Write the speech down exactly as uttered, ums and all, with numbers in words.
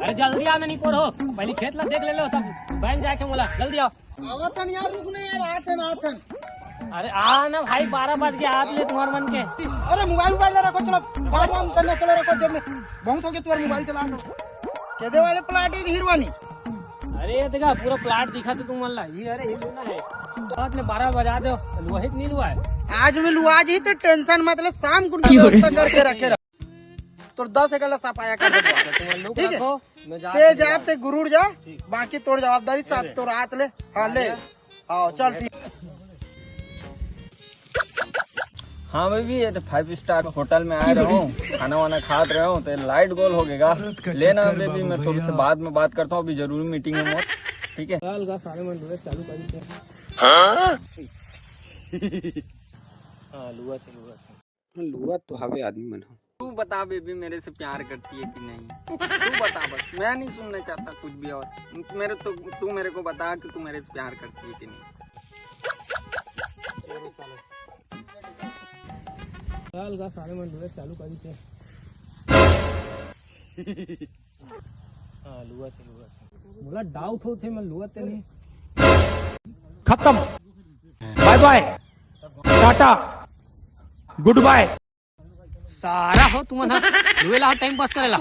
अरे जल्दी आओ ना, नहीं पोर हो, पहले खेत ला देख ले लो, तब बैंक जाके बोला, जल्दी आओ। आवत हन यार, रुक ना यार, आत हन, आत हन। अरे आ ना भाई, बारह बज गया, आत ले तुम्हार मन के। अरे मोबाइल, मोबाइल ला रखो, चलो काम वाम करना, चलो रखो जेब में। बहुत हो गया तुम्हारा मोबाइल चला लो। केदे वाले प्लाट है हीरवानी? अरे ये देखा, पूरा प्लाट दिखा तो तुम ला। ये अरे ये ना है। रात में बारह बजा दो, लुआ ही तो नहीं लुआ है। आज में लुआ जी तो टेंशन मत ले, शाम को व्यवस्था करके रखे रहो। तोर दस एकड़ ला सफाया कर देबो। तुम लोग ठीक है? रखो, मैं जा ते रहा जा, हूँ। ते गुरुड़ जा, ठीक। बाकी तोर जवाबदारी साथ तोर हाथ ले। हाँ, ले। हाँ, चल, ठीक। हाँ बेबी, ये तो फाइव स्टार होटल में आए रहो, खाना वाना खात रहो, तो लाइट गोल हो गएगा। लेना बेबी, मैं थोड़ी से बाद में बात करता हूँ, अभी जरूरी मीटिंग है मोर। ठीक है? चल गा, सारे मन लुआ चालू कर देते हैं। हाँ? हाँ, लुआ चलूगा। लुआ तो हवे आदमी मन ह। तू बता बेबी, मेरे से प्यार करती है कि नहीं? तू बता बस, मैं नहीं सुनना चाहता कुछ भी और। मेरे तो, तू मेरे को बता कि तू मेरे से प्यार करती है कि नहीं? चल गा, सारे मन लुआ चालू कर देते हैं। हाँ, लुआ चलूगा। मोला डाउट होथे, मैं लुआ ते नहीं। खत्म। बाय बाय। टाटा। गुड बाय। सारा हो तुमन ह लुए ला टाइम पास करेला।